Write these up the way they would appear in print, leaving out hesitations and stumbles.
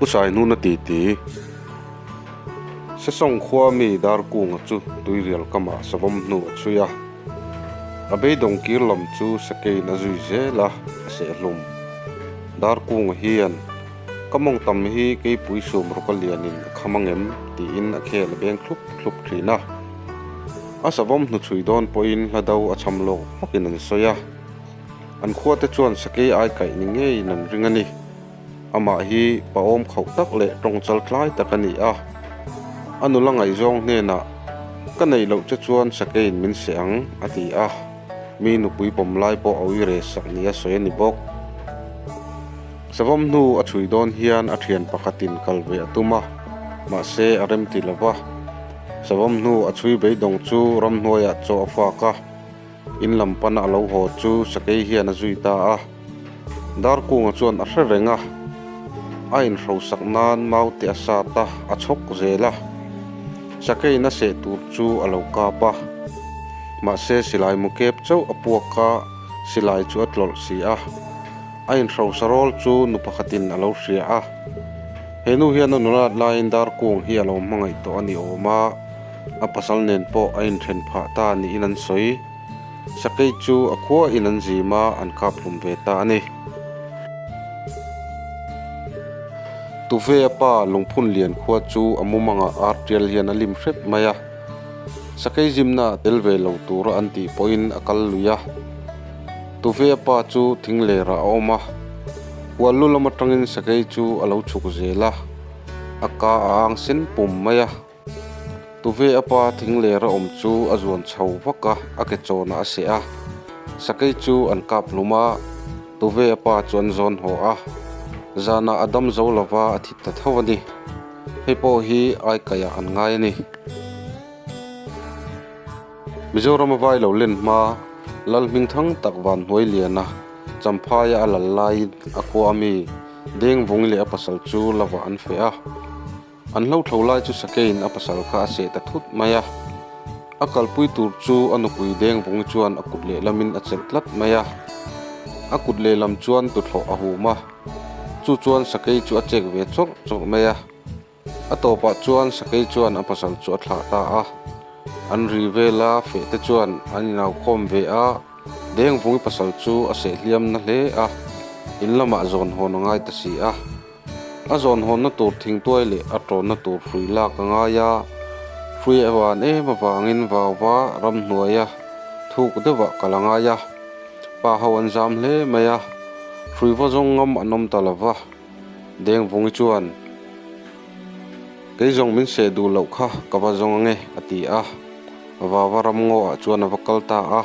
Pu Saihnuna titi Sesawng khua mi Darkunga chu tuirial kamah savawm hnu a chhui a. A beidawng kir lam chu Sakein a zui zel a, a sehhlum. Darkunga hian, Ka mawng tam hi keipui sum rawka lianin a kham angem? tiin a khel a beng thlup thlup thin a. A savawm hnuchhui dawn pawhin hla do a cham lawk vakin an sawi a. An khuate chuan Sakei ai kaih ni ngeiin an ring a ni. Amah hi paawm khauh tak leh tawngchal tlai tak a ni a. A nula ngaihzawng hnenah, Ka neih loh che chuan Sakeiin min seh ang, a ti a. Mi nupui pawm lai pawh a ui re sak nia sawi a ni bawk. Savawm hnu a chhui dawn hian a thian pakhatin kal ve a tum a, mahse a remti lo va. Savawm hnu a chhui beidawng chu ramhnuaiah chaw a fak a. In lam pana a lo haw chu Sakei hian a zui ta a. Darkunga chuan a hre reng a, a inhrosak nan maute a sat a, a chhawk zel a. Sakeiin a seh tur chu a lo kap a. Mahse silai mu kep chauh a puak a, silai chu a tlawlh si a. A inhrosa rawl chu nu pakhatin a lo hria a. He nu hian a nulat laiin Darkung hi a lo hmangaih tawh a ni awm a. A pasal nen pawh a inthen phah ta niin an sawi. Sakei chu a khuain an zim a, an kap hlum ve ta a ni. Tuvea pa lungphun lian khua chu a mumangah ar tial hian a lim hrep mai a. Sakei zimna a tel ve lo tura an tih pawhin a kal lui a. Tuvea pa chu thinglerah a awm a. Huallu lam atangin sakei chu a lo chhuk zel a, a ka a ang sen pum mai a. Tuve a pa thingler a awm chu a zuan chho vak a, a ke chawnah a seh a. Sakei chu an kap hlum a, Tuve a pa chu an zawn haw a. Zanah a dam zo lova a thit ta tho a ni. Hei pawh hi aikaiah an ngai a ni. Mizorama vai lo len hma Lal hmingthang tak Vanhnuai Liana Champhaia a lal laiin a khua a mi Dengvungi leh a pasal chu lovah an feh a. An hlothlo lai chu Sakeiin a pasal kha a seh ta thut mai a. A kalpui tur chu a nupui Dengvungi chuan a kut lehlamin a chelh tlat mai a. A kut lehlam chuan tuthlawh a hum a. Chu chuan Sakei chu a chek ve chawrh chawrh mai a. A tawpah chuan Sakei chuan a pasal chu a thlah ta a. An ri vela feh te chuan an inaukhawm ve a. Dengvungi pasal chu a seh hliam na hle a. In lamah zawn hawn a ngai ta si a. A zawn hawnna tur thingtuai leh a tawnna tur hrui lak a ngai a, hrui a van em avangin vauva ramhnuaia thuk deuhah kal a ngai a, pa ho an zam hle mai a, hrui va zawng ngam an awm ta lo va, Dengvungi chuan, Kei zawng min seh duh loh kha ka va zawng ange a ti a, vauva ramngaw ah chuan a va kal ta a,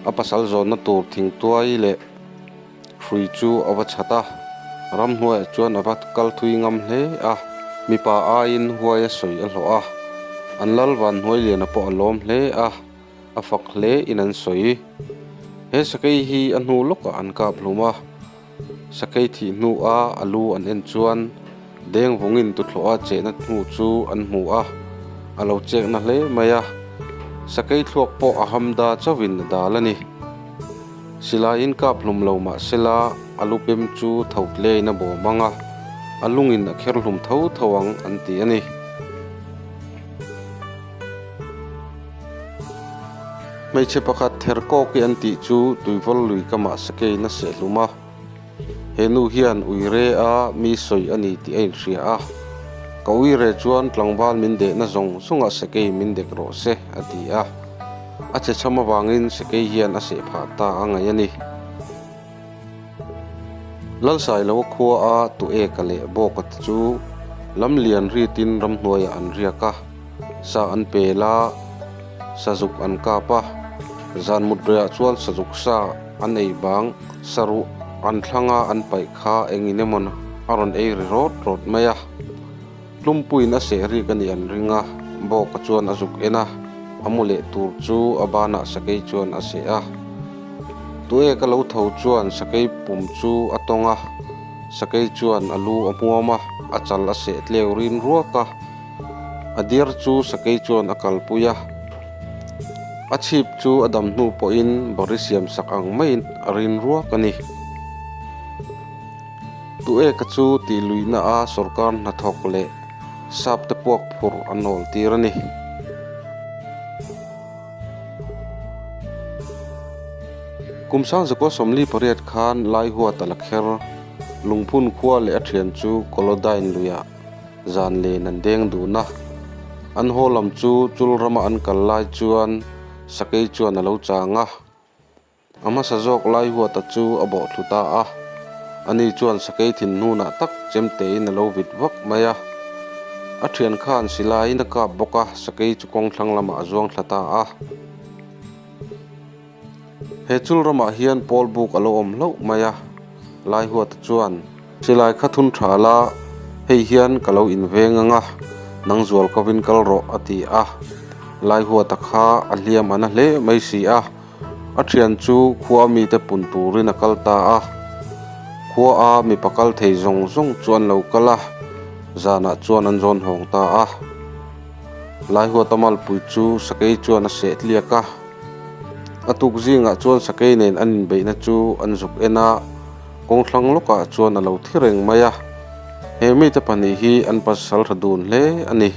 a pasal zawnna tur thingtuai leh. Hrui chu a va chhat a, ramhnuaiah chuan a va kal thui ngam hle a, mipa aiin huai a sawi a hlawh a, an lal vanhnuai liana pawh a lawm hle a, a fak hle in an sawi. He sakei hi a hnu lawkah an kap hlum a, sakei thih hnu a a lu an en chuan dengvungin tuthlawh a chehna hnu chu an hmu a, a lo chekna hle mai a, sakei thluak pawh a hamda chauhin a dal a ni. Silaiin kap hlum lo mah sela, a lu pem chu tho tlein a bawm ang a, a lungin a kher hlum tho tho ang an ti a ni. Hmeichhe pakhat ther kawki an tih chu tuivawl lui kamah sakeiin a seh hlum a. He nu hian uire a mi sawi a ni tih a inhria a. Ka uire chuan tlangval min dehna zawng zawngah sakei min dek rawh se a ti a. A che chham avangin sakei hian a seh phah ta a ngaih a ni. Lalsailoa khua a Tueka leh Bawka te chu lamlian ritin ramhnuaiah an riak a, sa an pel a, sazuk an kap a, zan mut rehah chuan sazuk sa an ei bang saruh an thlang a an paih kha engin emaw a rawn ei ri rawt rawt mai a. Tlumpuiin a seh rik a nih an ring a, Bawka chuan a zuk en a, a mu leh tur chu a banah sakei chuan a seh a. Tueka lo tho chuan sakei pum chu a tawng a, sakei chuan a lu a hmuam a, a chal a seh tleu rin ruak a. A diar chu sakei chuan a kalpui a, a chhip chu a dam hnu pawhin bari siam sak ang maiin a rin ruak a ni. Tueka chu tih luihna a sorkar hnathawk leh sap te puak phurh an awl tir a ni. Kum sangzakua 48 khan Laihuata la kher Lungphun khua leh a thian chu Kolodyne luiah zan len an deng dun a. An haw lam chu chul rama an kal lai chuan sakei chuan a lo chang a. A hmasa zawk Laihuata chu a bawh thlu ta a. Ani chuan sakei thin hnunah tak chemtein a lo vit vak mai a. A thian khan silaiin a kap bawk a, sakei chu kawng thlang lamah a zuang thla ta a. He chul ramah hian pawl buk a lo awm hlauh mai a, Laihuata chuan, Silai kha thun tha la, hei hian ka lo inveng ang a, nang zual kovin kal rawh, a ti a. Laihuata kha a hliam a na hle mai si a, a thian chu khua mite pun turin a kal ta a. Khua a mipa kal thei zawng zawng chu an lo kal a, zanah chuan an zawn hawng ta a. Laihuata malpui chu sakei chuan a seh tliak a. A tuk zingah chuan sakei nen an inbeihna chu an zuk en a, kawng thlang lawkah chuan a lo thi reng mai a. He mite pahnih hi an pasal tha dun hle a ni.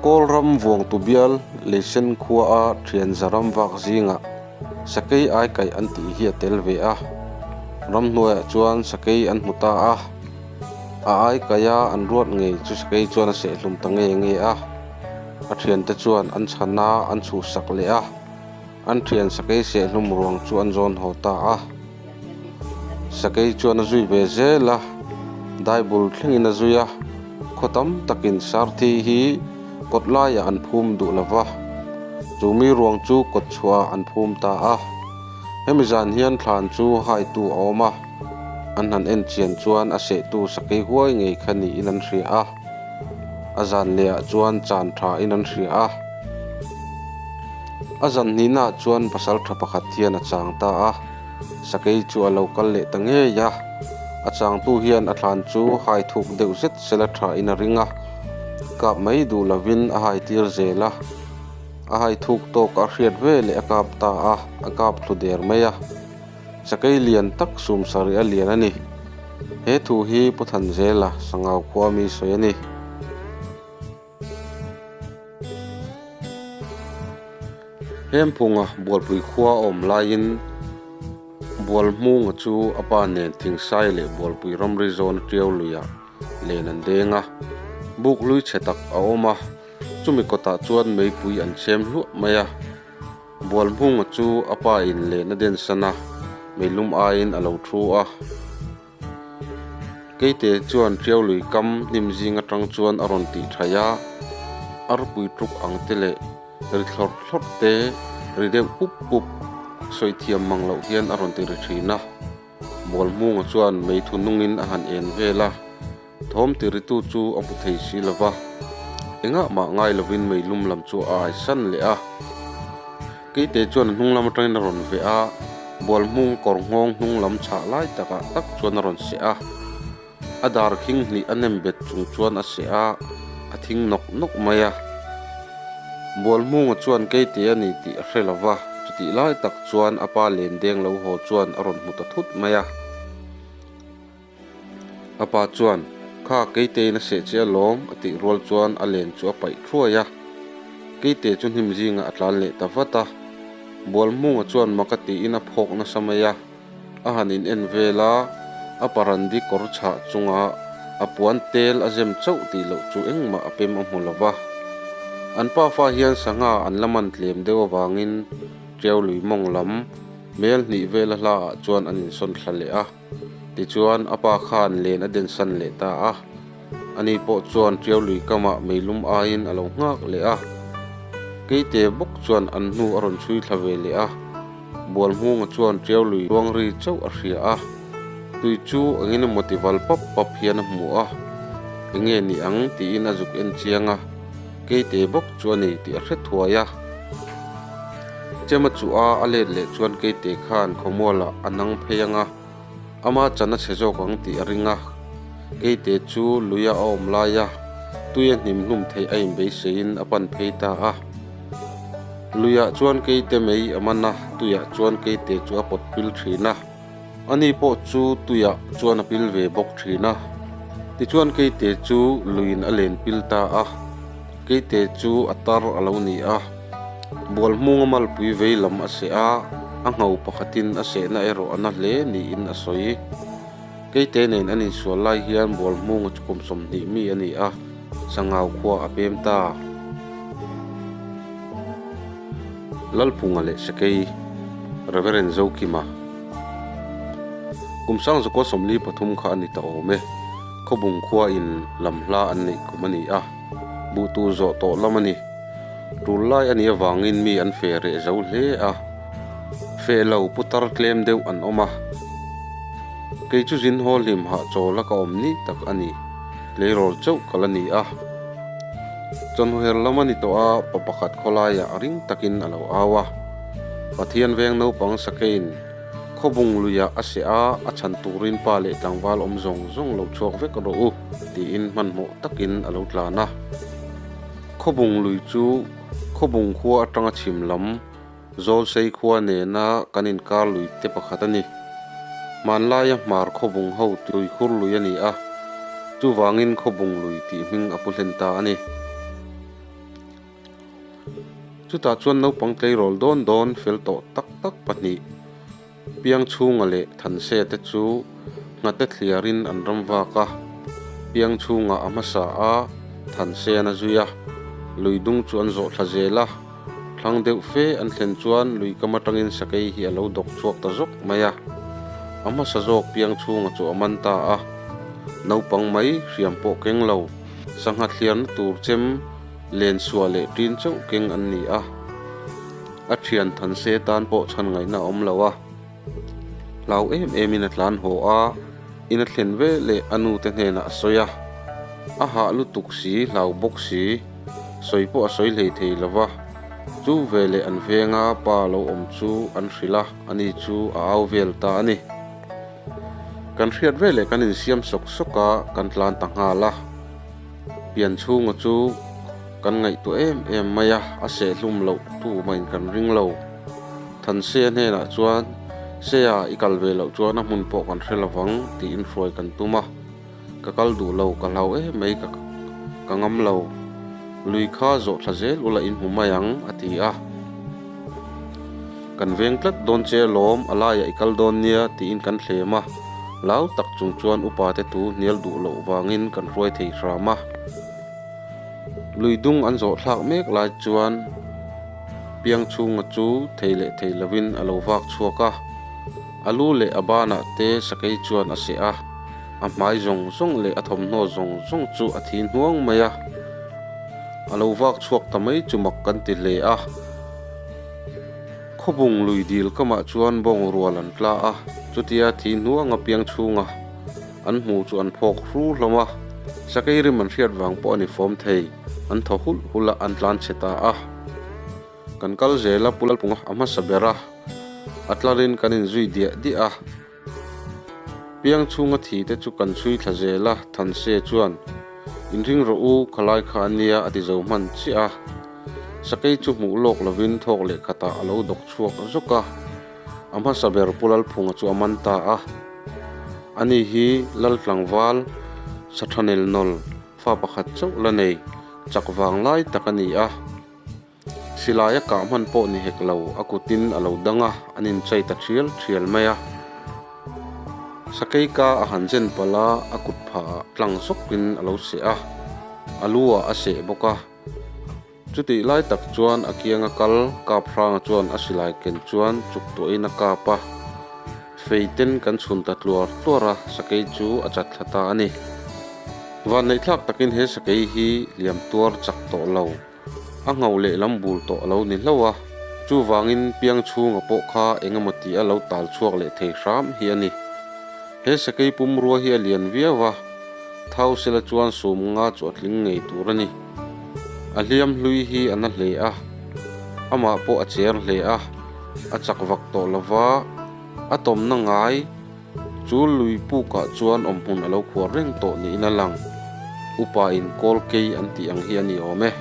Kawl ram vuangtu bial Leisen khua a thian za ram vak zingah sakei ai kaih an tih hi a tel ve a. Ramhnuaiah chuan sakei an hmu ta a. A ai kaia an ruat ngei chu sakei chuan a sehhlum ta nge nge a, a thiante chuan an chhan a, an chhuhsak leh a, an thian sakei sehhlum ruang chu an zawn haw ta a. Sakei chuan a zui ve zel a, daibul thlengin a zui a, khaw tam takin sarthi hi kawt laiah an phum duh lo va, chu mi ruang chu kawt chhuahah an phum ta a. Hemi zan hian thlan chu haitu a awm a. An han en chian chuan a sehtu sakei huai ngei kha niin an hria a, a zan lehah chuan chan thain an hria a. A zan hnihnaah chuan pasal tha pakhat hian a chang ta a, sakei chu a lo kal leh ta ngei a. A changtu hian a thlan chu hai thuk deuh zet sela thain a ring a, kap mai duh lovin a hai tir zel a. A hai thuk tawk a hriat ve leh a kap ta a, a kap thlu der mai a. Sakei lian tak sum sarih a lian a ni. He thu hi Pu Thanzela Sangau khua mi sawi a ni. Hemphunga Bualpui khua a awm laiin Bualhmunga chu a pa nen Thingsai leh Bualpui ramri zawn ṭiau luiah len an deng a. Buk hlui chhe tak a awm a, chumi kawtah chuan meipui an chhem hluah mai a. Bualhmunga chu a pa in lehna den san a, meilum aiin a lo thu a. Keite chuan ṭiau lui kam hnim zing atang chuan a rawn tih thaih a, arpui tuk ang te leh ri thlawrh thlawrh te ri deuh pup pup sawi thiam mang loh hian a rawn ti ri thin a. Bualhmunga chuan meithu nungin a han en vel a. Thawm tiritu chu a hmu thei si lo va, engah mah ngai lovin meilum lam chu a aisan leh a. Keite chuan a hnung lam atangin a rawn veh a, Bualhmung kawr nghawng hnung lam chhah lai takah tak chuan a rawn seh a. A dar khing hnih a nem bet chung chuan a seh a, a thing nawk nawk mai a. Bualhmunga chuan Keite a ni tih a hre lo va, chutih lai tak chuan a pa lendeng lo haw chuan a rawn hmu ta thut mai a. A pa chuan, Kha, Keitein a seh che alawm, a tih rual chuan a len chu a paih thuai a. Keite chu hnim zingah a tlan leh ta vat a. Bualhmunga chuan mak a tiin a phawk nasa mai a. A han in en vel a, a parandi kawr chhah chunga a puan tel a zem chauh tih loh chu engmah a pem a hmu lo va. An pafa hian sangha an la man tlem deuh avangin Tiau lui mawng lam mel hnih vela hlaah chuan an insawn thla leh a. Tichuan, a pa khan len a densan leh ta a. Ani pawh chuan ṭiau lui kamah meilum aiin a lo nghak leh a. Keite bawk chuan an hnu a rawn chhui thla ve leh a. Bualhmunga chuan ṭiau lui luang ri chauh a hria a. Tui chu engin emaw ti val pap pap hian a hmu a. Enge ni ang tiin a zuk en chiang a. Keite bawk chu a ni tih a hre thuai a. Chema chu a a let leh chuan Keite khan khawmualah a nang phei ang a, ama chan a chhe zawk ang tih a ring a. Keite chu luia a awm lai a, tui a hnim hlum theih a inbeiseiin a pan phei ta a. Luiah chuan keite mei a man a, tuiah chuan keite chu a pawt pil thin a. Ani pawh chu tuiah chuan a pil ve bawk thin a. Tichuan keite chu luiin a len pil ta a. Keite chu a tar a lo ni a. Bualhmunga malpui vei lam a seh a, a ngho pakhatin a sehna erawh a na hle niin a sawi. Keite nen an insual lai hian Bualhmunga chu kum 20 mi a ni a, Sangau khua a pem ta. Lalphunga leh Sakei, Reverend Zokima. Kum Sangzakua 43 kha a ni ta awm e. Khawbung khua in lam hla an neih kum a ni a, buh tur zawh tawh lam a ni. Tul lai a nih avangin mi an feh reh zo hle a, feh lo putar tlem deuh an awm a. Kei chu zin haw hlim hahchawl a ka awm ni tak a ni, tleirawl chauh ka la ni a. Chawhnu her lam a ni tawh a, pa pakhat khawlaiah ring takin a lo au a. Pathian veng naupang Sakein khawbung luiah a seh a, a chhan turin pa leh tlangval awm zawng zawng lo chhuak vek rawh u, tiin hmanhmawh takin a lo tlan a. Khawbung lui chu khawbung khua atanga chhim lam Zawlsei khua nena kan inkar lui te pakhat a ni. Hmanlaia hmar khawbung ho tuikhur lui a ni a, chuvangin khawbung lui tih hming a pu hlen ta a ni. Chutah chuan naupang tleirawl dawn dawn fel tawh tak tak pahnih Piangchhunga leh Thansea te chu nghate thliarin an ram vak a, Piangchhunga a hmasa a, Thansean a zui a, lui dung chu an zawh thla zel a, thlang deuh fe an thlen chuan lui kam atangin sakei hi a lo dawk chhuak ta zawk mai a, a hmasa zawk Piangchhunga chu a man ta a, naupang mai hriam pawh keng lo, sangha thliarna tur chem len suah leh ṭin chauh keng an ni a. A thian Thanse tan pawh chhan ngaihna a awm lo a, hlau em emin a tlan haw a, in a thlen ve leh a nu te hnenah a sawi a, a hah lutuk si, hlau bawk si, sawi pawh a sawi hlei thei lo va, chu veleh an venga pa lo awm chu an hrilh a, ani chu a au vel ta a ni. Kan hriat veleh kan insiam sawk sawk a, kan tlan ta nghal a. Pian chhunga chu kan ngaihtuah em em mai a, a seh hlum loh tu mahin kan ring lo. Thansea hnenah chuan, Sea, i kal ve loh chuan a hmun pawh kan hre lovang, tiin hruai kan tum a. Ka kal duh lo, ka hlau em mai, ka ka ngam lo. Lui kha zawh thla zel ula in hmu mai ang, a ti a. Kan veng tlat dawn che alawm, a laiah i kal dawn nia, tiin kan thlem a. Lau tak chung chuan upa te thu hnial duh loh vangin kan hruai thei hram a. Lui dung an zawh thlak mek lai chuan piang chhunga chu thei leh thei lovin a lo vak chhuak a. A lu leh a banah te sakei chuan a seh a, a hmai zawng zawng leh a thawmhnaw zawng zawng chu a thi hnuang mai a. A lo vak chhuak ta mai chu mak kan ti hle a. Khawbung lui dil kamah chuan bawng rual an tla a, chutia thi hnuanga piang chhunga an hmu chu an phawk hru hlawm a, sakei rim an hriat vang pawh a ni fawm thei, an thaw hulh hulh a, an tlan chhe ta a. Kan kal zel a, Pu Lalpunga a hmasa ber a, a tlarin kan inzui diah diah a. Piang chhunga thi te chu kan chhui thla zel a, Thanse chuan, Inring rawh u, khalai kha a nia, a ti zo hman chiah a. Sakei chu hmuh lawk lovin thawk leh khatah a lo dawk chhuak zawk a, a hmasa ber Pu Lalphunga chu a man ta a. Ani hi Lal tlangval Sathanel nawl fa pakhat chauh la nei chak vang lai tak a ni a. Silai a kah hman pawh ni hek lo, a kutin a lo dang a, an inchei ta thial thial mai a. Sakei ka a han zen palh a, a kut phah ah tlang zawkin a lo seh a, a lu ah a seh bawk a. Chutih lai tak chuan a kianga kal kap hranga chuan a silai ken chuan chuk tuahin a kap a, fei ten kan chhun ta tluar tluar a, sakei chu a chat thla ta a ni. Vanneihthlak takin he sakei hi hliam tuar chak tawh lo. A ngho leh lam bul tawh a lo ni hlauh a, chuvangin piang chhunga pawh kha eng emaw tih a lo tal chhuak leh thei hram hi a ni. He sakei pumrua hi a lian viau a, thau sela chuan sum nga chu a tling ngei tur a ni. A hliam hlui hi a na hle a, amah pawh a cher hle a, a chak vak tawh lo va, a tawmna ngai Chu lui pukah chuan awmhmun a lo khuar reng tawh niin a lang. Upa in kawl kei an tih ang hi a ni awm e.